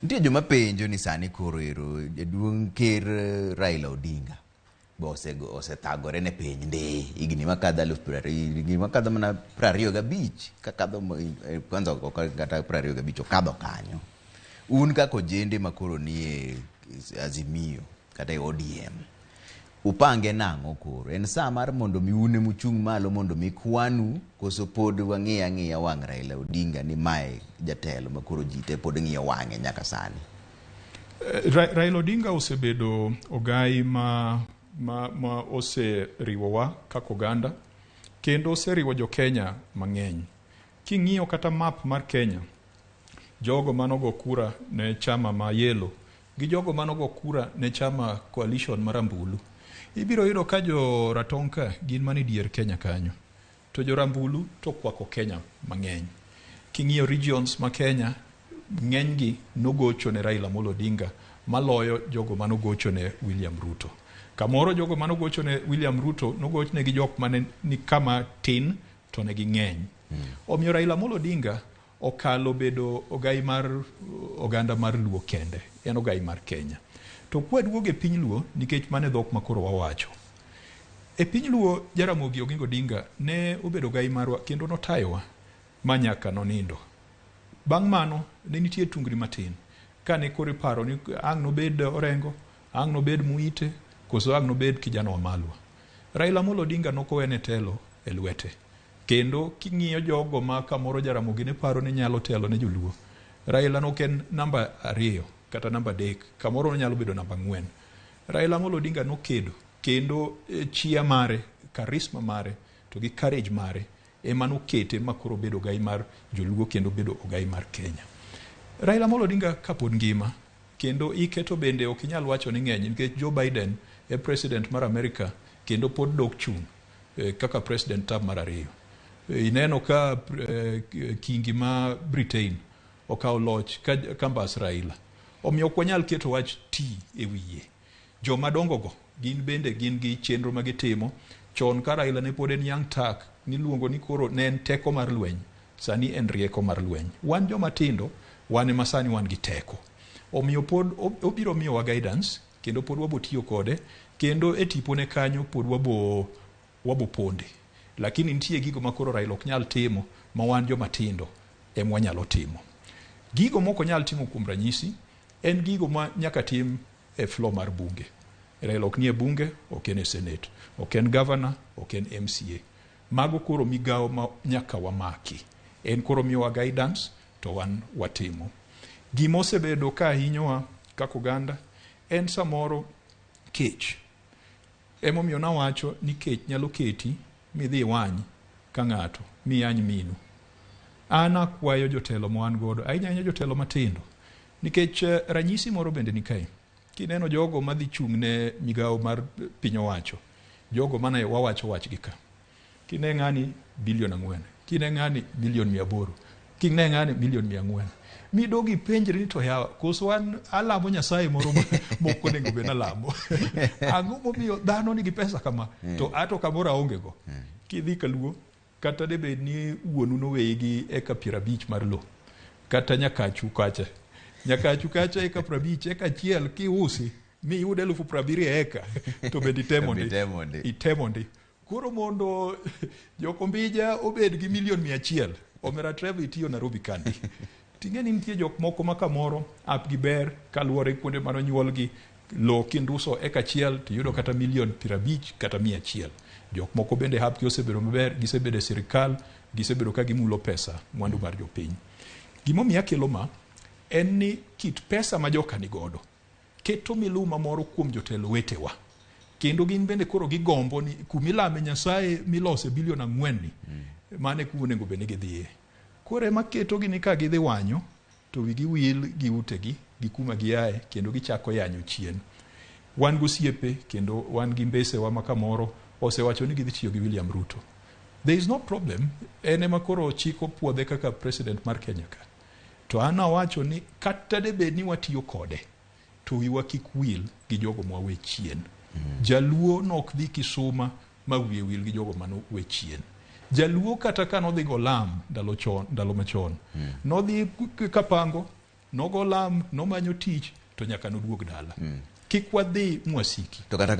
Nitie joma penjo ni sani koro ero jaduong' ker Raila Odinga be osethagore ne piny ndi higni makadho 20,000, higni makadho mana 25 kakadho kwanza ok kata 25 okadho kanyo. Un kaka ojende makoro nie Azimio kata e ODM, upange nang'o koro? En saa mar mondo mi un emuchung' malo mondo mi kwanu koso pod wang'iyo ang'iya wang' Raila Odinga ni mae jatelo ma koro ji te pod ng'iyo wang'e nyaka sani? Raila Odinga osebedo ogai ma oseriwowa kaka oganda kendo oseriwo jo Kenya mang'eny. King'iyo kata map mar Kenya, jogo manogo kura ne chama ma yellow gi jogo manogo kura ne chama coalition marambulu, ibiro yudo ka jo ratong' ka gin mana e dier Kenya kanyo, to jo rambulu to okwako Kenya mang'eny. King'iyo regions ma Kenya, ng'enygi nogocho ne Raila Amolo Odinga maloyo jogo manogocho ne William Ruto. Kamoro jogo manogocho ne William Ruto nogochne gi jok mane ni kama tin to ne ging'eny. Omiyo Raila Amolo Odinga okalo bedo ogai mar oganda mar Luo kende, en ogai mar Kenya. To kwaduogo e piny Luo, nikech mano e dhok ma koro wawacho. E piny Luo, Jaramogi Oginga Odinga ne obedo ogai marwa kendo notayowa ma nyaka nonindo. Bang' mano, ne nitie tungni matin. Kane koro iparo ni ang' nobed Orengo, ang' nobed Muite, koso ang' nobed kijana wa Malwa. Raila Amolo Odinga nokowene telo e lwete. Kendo king'iyo jogo ma kamoro Jaramogi ne paro ni nyalo telo ne joluo, Raila nok en namba 2 kata namba 3, kamoro nonyalo bedo namba 4. Raila Amolo Odinga nokedo kendo chia mare, charisma mare to gi courage mare ema nokete ma koro obedo ogai mar joluo kendo obedo ogai mar Kenya. Raila Amolo Odinga kapod ngima kendo ike to bende ok inyal wacho ni ng'eny nikech Joe Biden e president mar Amerika kendo pod dok chung' kaka president term mar 2. Ineno ka kingi ma Britain okawo loch ka mbas Raila. Omiyo ok wanyal keto wach ti e wiye. Joma dongo go gin bende gin gi chenro ma gitimo. Chon ka Raila ne pod en young Turk, niluongo ni koro ne en teko mar lweny, sani en rieko mar lweny. Wan joma tindo, wan ema sani wan gi teko. Omiyo pod obiro miyowa guidance kendo pod wabo tiyo kode, kendo e tipone kanyo pod wabo ponde. Lakini nitie gigo ma koro Raila ok nyal timo ma wan joma tindo ema wanyalo timo. Gigo mok onyal timo kuom ranyisi en gigo ma nyaka tim e floor mar bunge. Raila ok nie bunge, ok en e senate, ok en governor, ok en MCA. Mago koro migawo ma nyaka wamaki. En koro miyowa guidance to wan watimo. Gima osebedo ka hinyowa kaka oganda en samoro kech. Emomiyo nawacho ni kech nyalo keti midhi iwany ka ng'ato, miyany minu. An akwayo jotelo ma wan godo, ahinya ahinya jotelo matindo, nikech ranyisi moro bende ni kae. Kineno jogo madhi chung' ne migawo mar piny owacho, jogo mane wawacho wachgi ka. Kine ng'ani bilion 4, kine ng'ani bilion 800, kine ng'ani milion 400. Midogi penjri ni to yawa, koso an alamo Nyasaye moro mok onego bed alamo. Ang'o momiyo dhano nigi pesa kama, to ato kamoro aonge go. Kidhi Kaluo, kata debed ni wuonu noweyi gi eka 50 mar lowo, kata nyakachu kacha. Nyakachu kacha eka 50, eka 1 kiusi, miyud 70,000 eka, to bende itemo ndi. Itemo ndi. Koro mondo Jokombija obed gi milion 100, omera Trevor itiyo Nairobi kandi. Ting'e ni nitie jok moko ma kamoro ap gi ber kaluwore kuonde mane onyuolgi, lowo kinduso eka 1 to iyudo kata milion 50 kata 100. Jok moko bende hapgi osebedo maber, gisebedo e sirikal, gisebedo ka gimulo pesa, mwandu mar jopiny. Gimomiyo akelo ma, en ni kit pesa ma joka nigodo keto miluma moro kuom jotelo wetewa. Kendo gin bende koro gigombo ni kumilame Nyasaye milose bilion 4 ni, mano e kuma onego bed ni gidhiye. Koro ema ketogi ni ka gidhi wanyo, to wigi wil gi utegi, gi kuma giaye, kendo gichako yanyo chien. Wan gi osiepe kendo wan gi mbesewa ma kamoro osewacho ni gidhi tiyo gi William Ruto. There is no problem, en ema koro chik opuodhe kaka president mar Kenya ka. To an awacho ni kata debed ni watiyo kode, to wiwa kik wil gi jogo mwawe chien. Jaluo nok dhi Kisuma ma wiye wil gi jogo mano we chien. Jaluo kata ka nodhi go lam ndalo chon, ndalo machon, nodhi Kapango Nogo lam, nomanyo tich, to nyaka noduog dala. Kik wadhi mwasiki. To kata